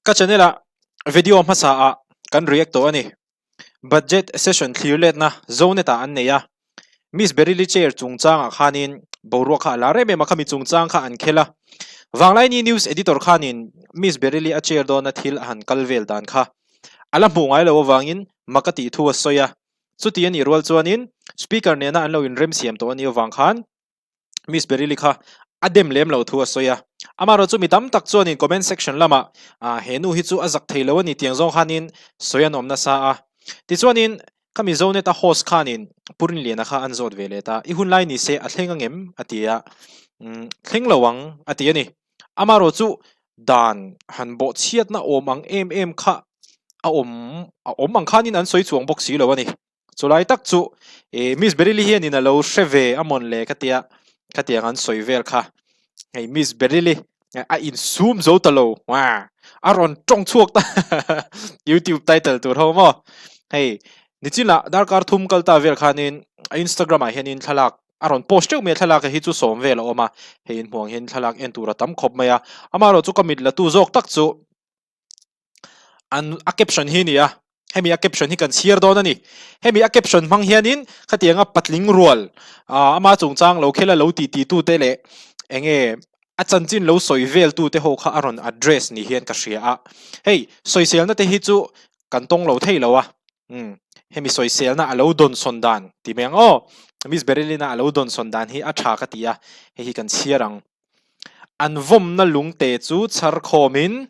Ka channel ah video hmasa ah kan react tawh a ni. Budget session thlir letna Zonet ah an nei a. Miss Beryl-i chair chungchangah khanin boruak kha a lar em em a, khami chungchang kha an khel a. Vanglaini news editor khanin Miss Beryl-i a chair dawna thil a han kal vel dan kha a la hmuh ngai lo avangin mak a tih thu a sawi a. Chuti a nih rual chuanin Speaker nena an lo inremsiam tawh a nih avang khan Miss Beryl-i kha a dem lem lo thu a sawi a. Amaherawhchu mi tam tak chuanin comment section lamah he nu hi chu a zak thei lo a ni tiang zawng khanin sawi an awm nasa a. Tichuanin khami Zonet-a host khanin Pu Rinliana kha an zawt ve let a, I hun lai ni se a thleng angem? a ti a. Thleng lo ang a ti a ni. Amaherawhchu dan han bawhchhiatna awm ang em em kha a awm a awm ang khanin an sawi chuang bawk si lo a ni. Chulai tak chu eh Miss Beryl-i hianin a lo hre ve a mawn le ka tia khatiang an sawi vel kha. Hei Miss Beryl-i a insum zo ta lo a rawn tawng chhuak ta YouTube title tur ho maw. Hei nichinah darkar thum kal ta vel khanin a Instagram ah hianin thlalak a rawn post teuh mai a thlalak hi chu sawm vel a awm a hei inhmuh ang hian thlalak en tur a tam khawp mai a amaherawh chu ka mit la tu zawk tak chu an a caption hi a ni a hemi a caption hi kan chhiar dawn a ni hemi a caption hmang hianin khatianga patling rual ah ama chungchang lo khela lo ti ti tu te leh enge a chanchin lo sawi vel tu te ho kha a rawn address ni hian ka hria a hei sawiselna te hi chu kan tawng lo thei lo a umm hemi sawiselna a lo dawnsawn dan ti mai ang aw Miss Beryl-ina a lo dawnsawn dan hi a tha ka ti a hei hi kan chhiar ang an vawmna lungte chu chhar khawmin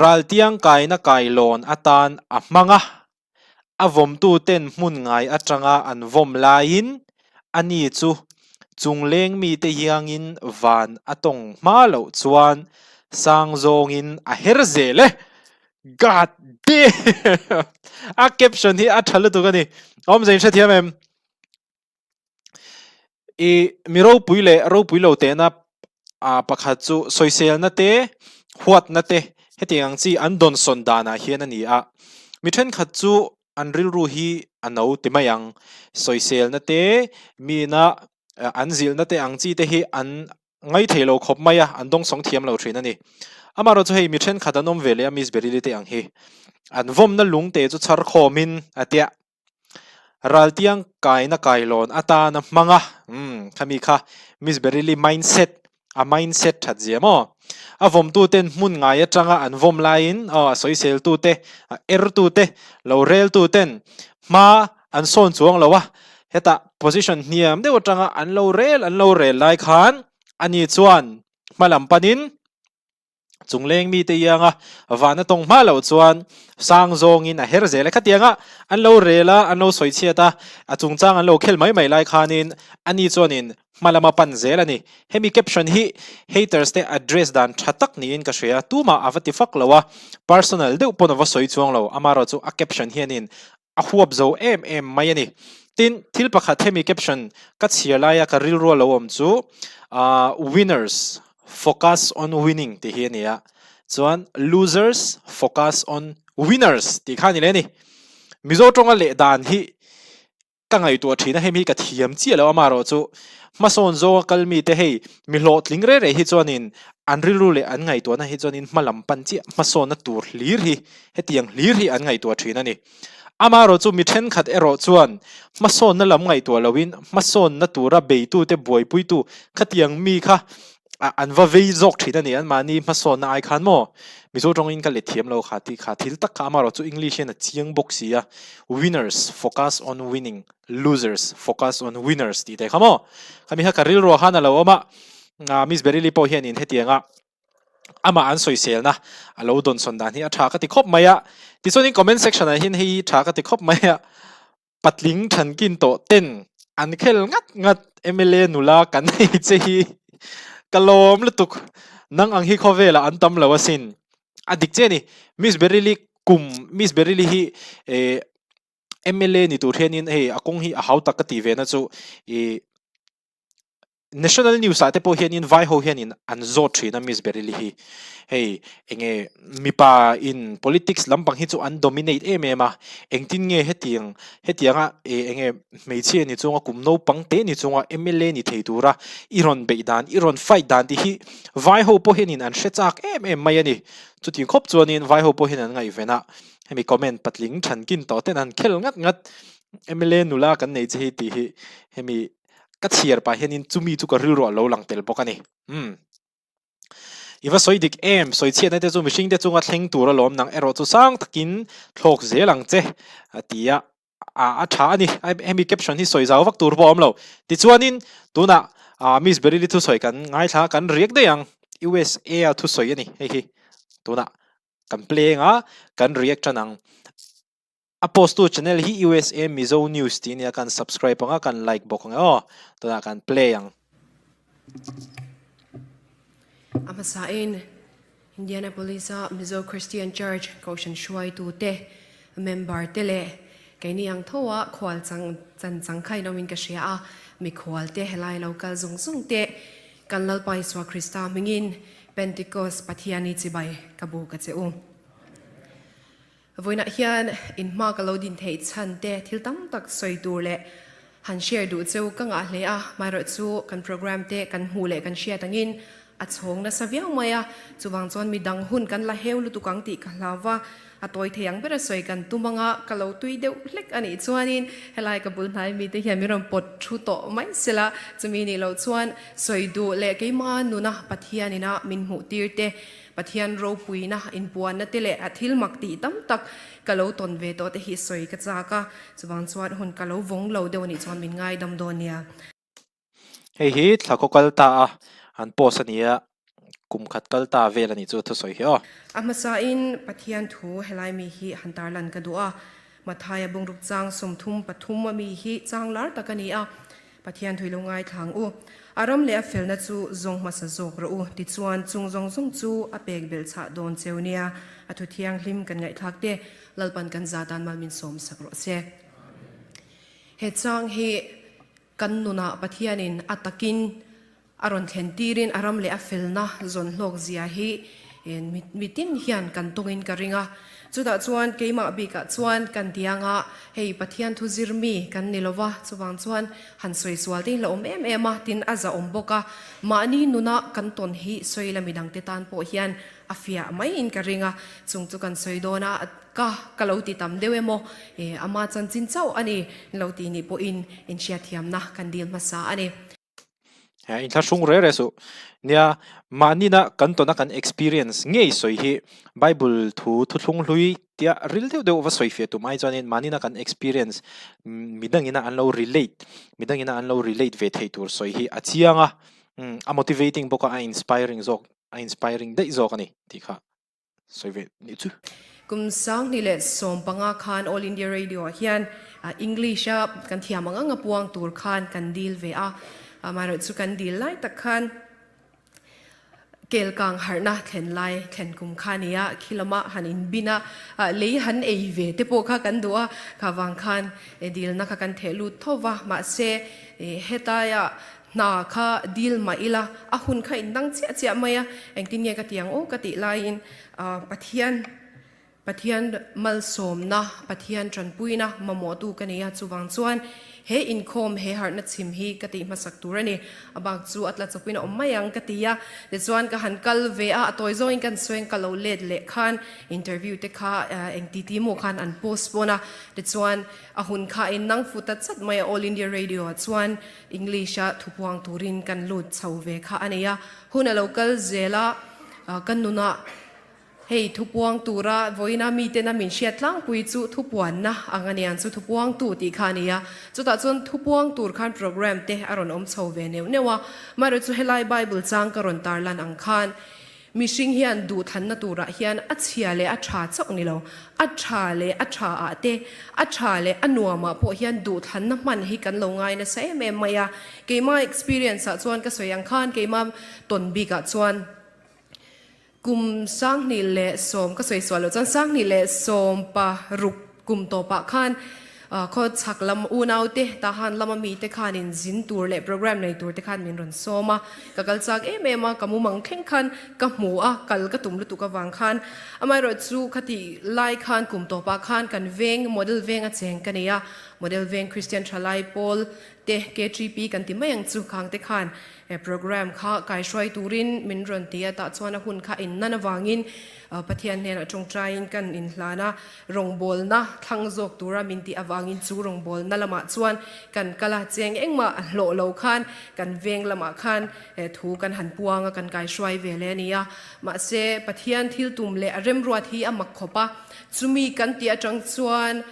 Raltiang kaina kailawn atan a hmang a, a vawmtuten hmun ngai atanga an vawm laiin ani chu chungleng mite hiangin van a tawng hma loh chuan sang zawngin a her zel e! God damn! A caption hi a tha lutuk a ni. Awmze in hrethiam em? I mi ropui leh ropui lo tehna ah pakhat chu sawiselna te huatna te hetiang ang chi an dawnsawn danah hian a ni a mi thenkhat chu an rilru hi a no ti mai ang sawiselna te mina an zilhna te ang chi te hi an ngaithei lo khawp mai a an dawngsawng thiam lo thin a ni amaherawh chu hei mi thenkhat an awm ve leh a Miss Beryl-i te ang hi an vawmna lungte chu chhar khawmin a tia. Raltiang kaina kailawn atana hmang a, umm khami kha Miss Beryl-i mindset, a mindset that zia maw? A vawmtuten hmun ngai atanga an vawm laiin aw a sawiseltute, a ertute, lo reltuten hma an sawn chuang lo a, hetah position hniam deuh atanga an lo rel an lo rel lai khan ani chuan hma lam panin Chungleng mite ianga van a tawng hma loh chuan sang zawngin a her zel e. Khatianga an lo rel a, an lo sawi chhiat a, a chungchang an lo khel mai mai lai khanin ani chuanin hma lama pan zel a ni. Hemi caption hi haters te address dan tha tak niin ka hria. Tumah a va ti fak lo a, personal deuh pawn a va sawi chuang lo. Amaherawhchu a caption hianin a huap zo em em mai a ni. Tin, thil pakhat hemi caption ka chhiar laia ka rilru a lo awm chu ah winners focus on winning tih hi a ni a, chuan losers focus on winners tih kha a ni leh a ni. Mizo tawnga leh dan hi ka ngaihtuah thin a, hemi hi ka thiam chiah lo amaherawhchu hmasawn zawnga kal mite hei mi hlawhtling reh reh hi chuanin an rilru leh an ngaihtuahna hi chuanin hma lam pan chiah hmasawnna tur hlir hi Hetiang hlir hi an ngaihtuah thin a ni. Amaherawh chu mi thenkhat erawh chuan hmasawnna lam ngaihtuah loin hmasawnna tura beitute buaipuitu khatiang mi kha an va vei zawk thin a ni. Anmahni hmasawnna ai khan maw Mizo tawngin ka let thiam lo kha tih kha thil tak kha amaherawh chu English hian a chiang bawk si a, Winners focus on winning, losers focus on winners tih te kha maw. Khami kha ka rilruah khan a lo awm a, Miss Beryl-i pawh hianin hetianga Amah an sawiselna a lo dawnsawn dan hi a tha ka ti khawp mai a. Tichuanin comment section ah hian hei hi tha ka ti khawp mai a, patling thankin tawh ten an khel ngat ngat mla nula kan nei che hi ka lawm lutuk nang ang hi khawvelah an tam lo asin. A dik che a ni. Miss Beryl-i kum Miss Beryl-i hi eh mla ni tur hianin hei a kawng hi a hau tak ka tih ve na chu ih. National news ah te pawh hianin vai ho hianin an zawt thin a Miss Bareilly hi. Hei enge mipa in politics lampang hi chu an dominate em em a, engtin nge hetiang hetianga eh enge hmeichhia ni chunga kum naupang te ni chunga mla ni thei tura i rawn beih dan i rawn fight dan tih hi vai ho pawh hianin an hre chak em em mai a ni. Chutih khawp chuanin vai ho pawh hian an ngaihven a, hemi comment patling thankin tawh ten an khel ngat ngat mla nula kan nei che hi tih hi hemi Ka chhiar pah hianin chumi chu ka rilru a lo lang tel bawk a ni. Umm. I va sawi dik em? Sawi chhiatna te chu mihring te chunga thleng tur alawm nang erawh chu sang takin thlawk zel ang che a ti a, a tha a ni. Hemi caption hi sawi zau vak tur pawh a awm lo. Tichuanin tunah Miss Bareilly thusawi kan ngaithla kan riak daih ang. USA a thusawi a ni hei hi. Tunah kan play anga kan react tan ang. A post tu channel hi USA Mizo News tih ania kan subscribe anga kan like bawk ang e aw. Tunah kan play ang. A hmasain Indianapolis-a Mizo Christian Church Kohhran hruaitute, member te leh keini ang tho a khual chang chan chang kha in awmin ka hria a, mikhual te helai lo kal zung zung te kan Lalpa Isua Krista hmingin Pentecost Pathiani chibai ka bu ka che u. Vawiinah hian in hma ka lo din theih chhan te thil tam tak sawi tur leh han share duh cheu ka ngah hle a, maherawh chu kan program te kan hmuh leh kan hriat angin a chhawng nasa viau mai a, chuvang chuan midang hun kan la heu lutuk ang tih ka hlau va, a tawi thei ang bera sawi kan tum anga ka lo tui deuh hlek a nih chuanin helai ka bul hnai mite hian min rawn pawt thu tawh mai sela, chumi nih loh chuan sawi duh leh keimah nuna Pathianina min hmuh tir te Pathian ropuina, inpuanna te leh a thil mak tih tam tak ka lo tawn ve tawh te hi sawi ka chak a, chuvang chuan hun ka lo vawng lo deuh a nih chuan min ngaidam dawn nia. Hei hi thla khaw kal ta a an post a ni a, kum khat kal ta vel a nih chu thusawi hi aw. A hmasain Pathian thu helai mi hi han tarlan ka duh a, Mathaia bungruk chang 33 a mi hi chang lar tak a ni a, Pathian thui lo ngaithla ang u. A ram leh a felna chu zawng hmasa zawk rawh u. Tichuan, chung zawng zawng chu a pek belh chhah dawn cheu nia. A thu thianghlim kan ngaihthlak te, Lalpan kan za tan mal min sawm sak rawh se. He chang hi kan nunah Pathianin a takin A rawn thlen tirin a ram leh a felna zawn hlawk zia hi mitin hian kan tawngin ka ring a. Chutah chuan keimah bikah chuan kan tianga hei Pathian thu zir mi kan ni lova, chuvang chuan han sawi sual te hi la awm em em a, tin a zahawm bawk a. Mahni nuna kan tawn hi sawi la midangte tan pawh hian a fiah maiin ka ring a, chung chu kan sawi dawn a, ka ka lo ti tam deuh emaw, ama chanchin chauh a ni lo tih nih pawhin inhriatthiamna kan dil hmasa a ni. He inthlahrung reh reh suh. Nia, mahnina kan tawna kan experience ngei sawi hi Bible thu thuthlung hlui tia ril deuh deuh va sawi fiah tum ai chuanin mahnina kan experience midangina an lo relate, midangina an lo relate ve thei tur sawi hi a chiang a, a motivating bawk a, a inspiring zawk, a inspiring daih zawk a ni tih kha. Sawi ve nih chu. Kum 2015 khan All India Radio ah hian English a kan thiam ang ang a puang tur khan kan dil ve a, amaherawh chu kan dil lai tak khan kelkang harhna thlen lai thlen kum kha a ni a, khi lama han inbin a, lei han ei ve te pawh kha kan duh a, kha vang khan dilna kha kan theh lut tho va, mahse hetaia Hna kha dil mah ila, a hun kha in dang chiah chiah mai a, engtin nge ka ti ang aw ka tih laiin Pathian, Pathian malsawmna, Pathian tanpuina mamawhtu ka nei a, chuvang chuan he inkhawm, he harhna chhim hi ka tih hmasak tur a ni. A bak chu a tla chawpin a awm mai ang ka ti a, tichuan ka han kal ve a, a tawi zawngin kan sawi ang ka lo let leh khan interview te kha eng ti ti maw khan an postpone a, tichuan a hun kha a innang fu ta chat mai a, All India Radio ah chuan English-a thupuang turin kan lut chho ve kha a nei a, hun a lo kal zel a, ka nunah hei thupuang tura vawiina mitena min hriat tlangpui chu thupuanna ang a niang chu thupuangtu tih kha a ni a, chutah chuan thupuang tur khan program te a rawn awm chho ve neuh neuh a, amaherawhchu chu helai Bible chang ka rawn tarlan ang khan Mihring hian duhthlanna turah hian a chhia leh a tha chauh ni lo, a tha leh a tha ah te, a tha leh a nuamah pawh hian duhthlanna hman hi kan lo ngai nasa em em mai a. Keima experience ah chuan ka sawi ang khan keima tawn bikah chuan kum 2010 ka sawi sual loh chuan 2016 kum tawpah khan. Khaw chhak lam unau te, Tahan lama mite khanin zin tur leh program nei tur te khan min rawn sawm a. Ka kal chak em em a, ka mumang thleng khan ka hmu a, kal ka tum lutuk avang khan. Amaherawh chu khati lai khan kum tawpah khan kan veng, Model veng a cheng ka nei a, Model veng Christian Thalai Pawl te, KTP kan ti mai ang chu, khang te khan program kha kaihruai turin min rawn ti a, tah chuan a hun kha innan avangin Pathian hnenah tawngtaiin kan inhlan a, rawngbawlna thlang zawk tura min tih avangin chu rawngbawlna lamah chuan kan kal a, cheng engmah a hlawh lo khan kan veng lamah khan thu kan han puang a, kan kaihruai ve leh a ni a. Mahse, Pathian thil tum leh a remruat hi a mak khawp a, chumi kan tih atang chuan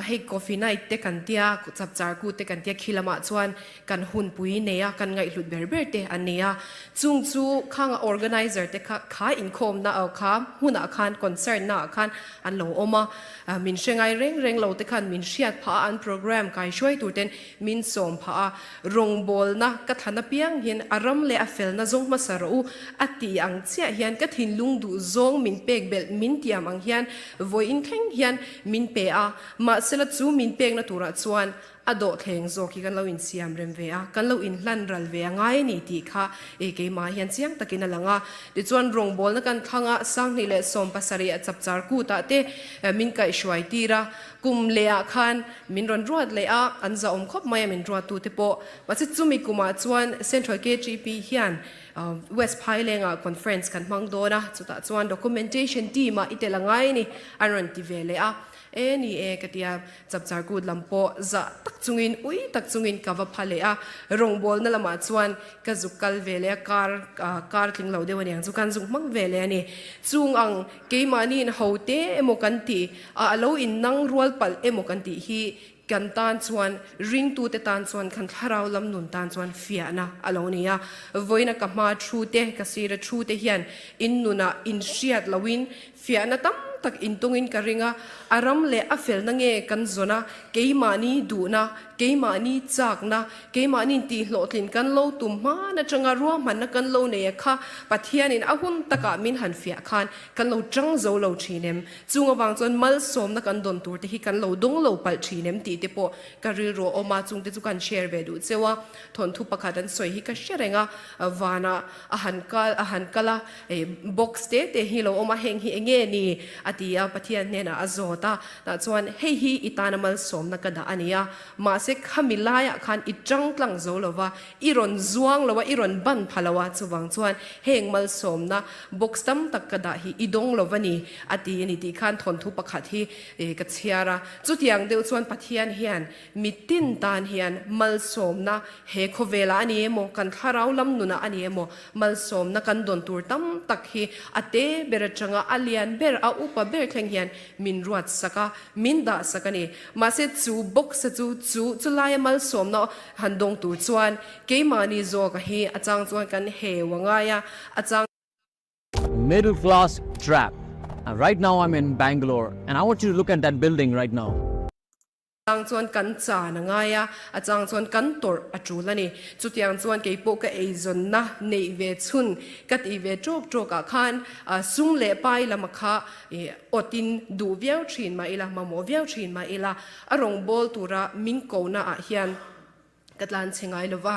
hei coffee night te kan tia, chapchar kut te kan tia, khi lamah chuan kan hunpui nei a, kan ngaihhlut ber ber te an ni a. Chung chu khanga organizer te kha kha inkhawmna aw kha hmunah khan concert naah khan an lo awm a. Min hre ngai reng reng lo te khan min hriat phah a, an program kai hruai tur ten min sawm phah a. Rawngbawlna ka thlan apiang hian a ram leh a felna zawng hmasa rawh u a ti ang chiah hian ka thinlung duh zawng min pek belh min tiam ang hian vawiin thleng hian min pe a. Mahsela chu min pekna turah chuan A dawhthleng zawk hi kan lo insiam rem ve a, kan lo inhlan ral ve a ngai a ni tih kha e keimah hian chiang takin a lang a. Tichuan rawngbawlna kan thlang a, 2017 a chapchar kutah te min kaihhruai tir a, kum lehah khan min rawn ruat leh a, an zahawm khawp mai a min ruattute pawh. Mahse chumi kumah chuan Central KTP hian West Phailengah conference kan hmang dawn a, chutah chuan documentation team-ah i tel a ngai a ni an rawn ti ve leh a. E ni e ka ti a. Chapchar kut lam pawh zah tak chungin, ui tak chungin ka va pha leh a, rawngbawlna lamah chuan ka zuk kal ve leh a, kar kar tling lo deuh aniang chu kan zuk hmang ve leh a ni. Chung ang keimahniin ho te emaw kan tih a, a lo innang rual palh emaw kan tih hi kan tan chuan, ringtute tan chuan, kan thlarau lam nun tan chuan fiahna a lo ni a. Vawiina ka hma thu te, ka sira thu te hian in nunah inhriat loin Fiahna tam tak intawngin ka ring a, a ram leh a felna nge kan zawn a, keimahni duhna, keimahni chakna, keimahniin tihhlawhtlin kan lo tum hman atanga ruahmanna kan lo nei a kha Pathianin a hun takah min han fiah khan kan lo tang zo lo thin em? Chung avang chuan malsawmna kan dawn tur te hi kan lo dawng lo palh thin em tih te pawh ka rilru a awm a, chungte chu kan share ve duh cheu a, thawnthu pakhat an sawi hi ka hre reng a, vanah a han kal a han kal a, Box te te hi lo awm a, heng hi eng nge ni? a ti a, Pathian hnenah a zawt a. Tah chuan, Hei hi i tana malsawmna ka dah a ni a, mahse khami laiah khan i tang tlang zo lo va, i rawn zuang lo a, i rawn ban pha lo a, chuvang chuan heng malsawmna box tam tak ka dah hi i dawng lo va ni, a ti a ni tih khan thawnthu pakhat hi ka chhiar a. Chutiang deuh chuan Pathian hian mitin tan hian malsawmna he khawvelah a ni emaw, kan thlarau lam nunah a ni emaw, Malsawmna kan dawn tur tam tak hi a te ber atanga a lian ber, a upa ber thleng hian min ruat sak a, min dah sak a ni. Mahse chu box-a chu, chu chulaia malsawmna han dawng tur chuan keimahni zawka hi a chang chuan kan heu a ngai a, a chang. Middle class trap. Right now I'm in Bangalore and I want you to look at that building right now. Chang chuan kan chan a ngai a, a chang chuan kan tawrh a tul a ni. Chutiang chuan kei pawh ka eizawnna neih ve chhun ka tih ve tawk tawk ah khan sum leh pai lama kha awtin duh viau thin mah ila, mamawh viau thin mah ila, a rawngbâwl tura min kona ah hian Ka tlan chhe ngai lo va,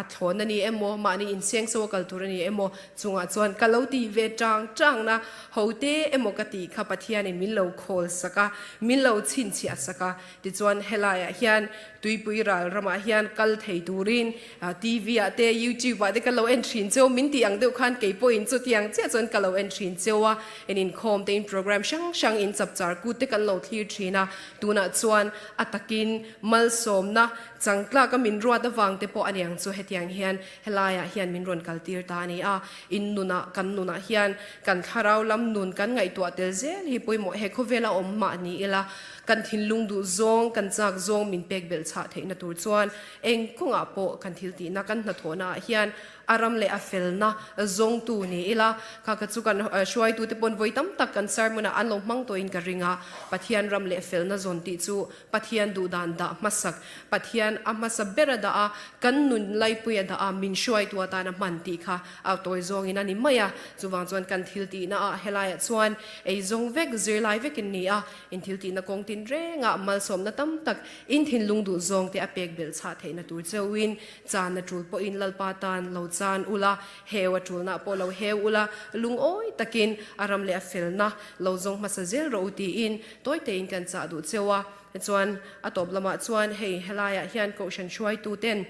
a thlawn a ni emaw, mahni inseng so a kal tur a ni emaw, chungah chuan ka lo tih ve tang tang na, ho te emaw ka tih kha Pathianin min lo khawl sak a, min lo chhinchhiah sak a. Tichuan helaiah hian tuipui ral ramah hian kal thei turin TV ah te, YouTube ah te ka lo en thin cheu, min tih ang deuh khan kei pawhin chutiang chiah chuan ka lo en thin cheu a, en inkhawm te in program hrang hrang in chapchar kut te kan lo thlir thin a, tunah chuan a takin Malsawmna changtlak a min ruat avang te pawh a niang chu hetiang hian helaiah hian min rawn kaltir ta a ni a. In nunah, kan nunah hian kan thlarau lam nun kan ngaihtuah tel zel hi pawimawh he khawvela awm mah ni ila, kan thinlung duh zawng, kan chak zawng min pek belh chhah theihna tur chuan eng kawngah pawh kan thiltihna, kan hnathawhna ah hian a ram leh a felna zawngtu ni ila, kha kha chu kan hruaitute pawn vawi tam tak kan sermon-ah an lo hmang tawhin ka ring a, Pathian ram leh felna zawn tih chu Pathian duhdan dah hmasak, Pathian a hmasa ber a dah a, kan nun laipui a dah a, min hruaitu atana hman tih kha a tawi zawngin a ni mai a. Chuvang chuan kan thil tihna ah helaiah chuan ei zawng vek, zirlai vekin ni a, in thil tihna kawng tin. tinrengah malsawmna tam tak in thinlung duh zawngte a pek belh chhah theihna tur cheuhin chan a tul pawhin Lalpa tan lo chan ula, heu a tulna pawh lo heu ula, lungawi takin a ram leh a felna lo zawng hmasa zel rawh u tiin tawitein kan chah duh cheu a. Chuan a tawp lamah chuan hei helaiah hian Kohhran hruaituten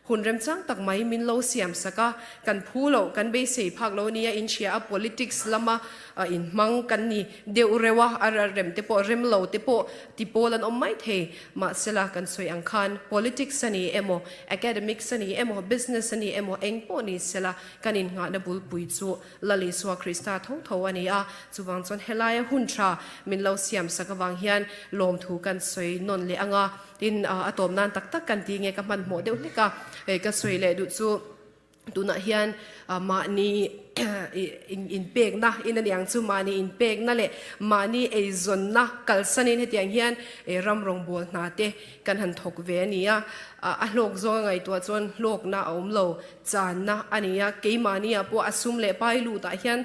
Hun remchang tak mai min lo siam sak a, kan phu loh, kan beisei phak lo nia in hria a, politics lama inhmang kan ni deuh reuh a, a rem te pawh rem lo te pawh ti pawl an awm mai thei. Mahsela kan sawi ang khan politics a ni emaw, academics a ni emaw, business a ni emaw eng pawh ni sela kan innghahna bulpui chu Lal Isua Krista tho tho a ni a, chuvang chuan helaia hun tha min lo siam sak avang hian lawmthu kan sawi nawn leh ang a. Tin, a tawp nan tak tak kan ti nge ka hmanhmawh deuh hlek a, hei ka sawi leh duh chu tunah hian mahni inpekna in a ni ang chu, mahni inpekna leh mahni eizawnna kalsanin hetiang hian ram rawngbâwl hna te kan han thawk ve a ni a, a hlawk zawnga ngaihtuah chuan hlawkna a awm lo. Channa a ni a, keimahniah pawh a sum leh pai lutah hian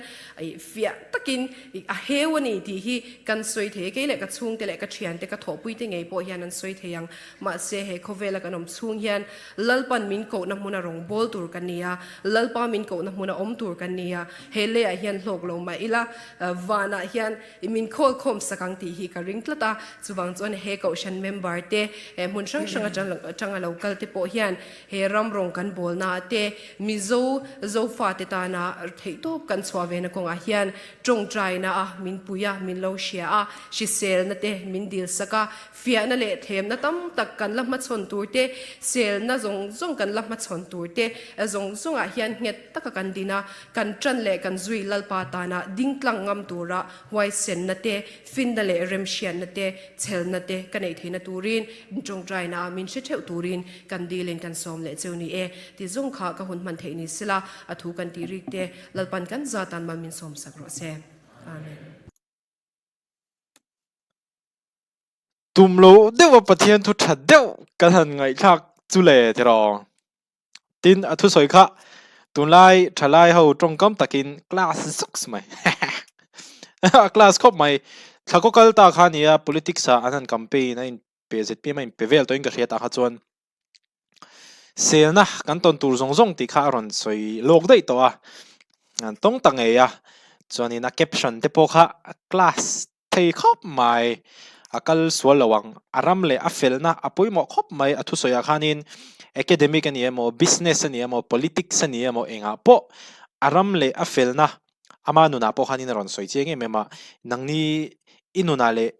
fiah takin a heu a ni tih hi kan sawi thei a, kei leh ka chhungte leh ka thiante ka thawhpuite ngei pawh hian an sawi thei ang. Mahse he khawvela kan awm chhung hian Lalpan min kohna hmuna rawngbâwl tur kan ni a, Lalpa min kohna hmuna awm tur kan ni a, he leiah hian hlawk lo mah ila vanah hian min khawl khawm sak ang tih hi ka ring tlat a, chuvang chuan he kohhran member te hmun hrang hrang atanga lo kal te pawh hian He ram rawng kan bawlna ah te Mizo Zofate tana theihtawp kan chhuah vena kawngah hian tawngtaina a min pui a, min lo hria a, hriselna te min dil sak a, fiahna leh thlemna tam tak kan la hmachhawn tur te, selna zawng zawng kan la hmachhawn tur te zawng zawngah hian nghet taka kan din a, kan tan leh kan zui Lalpa tana dingtlang ngam tura huaisenna te, finna leh remhriatna te, chhelna te ka neih theihna turin tawngtaina ah min hre theuh turin Kan dilin kan sawm leh cheu ni e, ti zung kha ka hun hman theih ni sila, a thu kan tih rik te Lalpan kan zatan mal min sawm sak rawh se. Amen. Tum lo deuh a Pathian thu tha deuh kan han ngaihthlak chu le tiraw. Tin a thusawi kha tunlai thalai ho tawngkam takin class zuks mai a class khawp mai thlakaw kal ta kha nia politics ah an han campaign a in pe zpm a inpe vel tawhin ka hria tah kha chuan selna kan tawn tur zawng zawng tih kha a rawn sawi lawk daih tawh a, an tawng ta ngei a, chuanin a caption te pawh kha a class thei khawp mai, a kal sual lo ang, a ram leh a felna a pawimawh khawp mai a thusawi ah khanin academic a ni emaw business a ni emaw politics a ni emaw engah pawh a ram leh a felna ama nunah pawh khanin a rawn sawi chiang em em a, nangni i nunah leh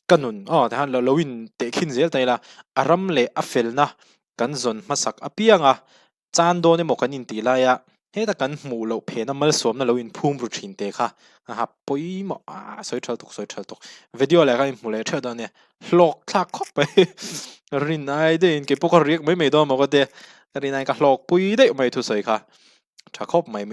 Ka nun aw tihan lo in tehkhin zel ta ila, a ram leh a felna kan zawn hmasak apianga chan dawn emaw kan intih laia heta kan hmuh loh phena malsawmna lo inphum ru thin te kha aha pawimawh a sawi tha lutuk sawi tha lutuk video leh khan inhmu leh theuh dawn ania hlawk thlak khawp mai rin ai deuhin keipawh ka riak mai mai dawn maw ka tia ka rin aiin ka hlawk pui daih mai thusawi kha tha khawp mai.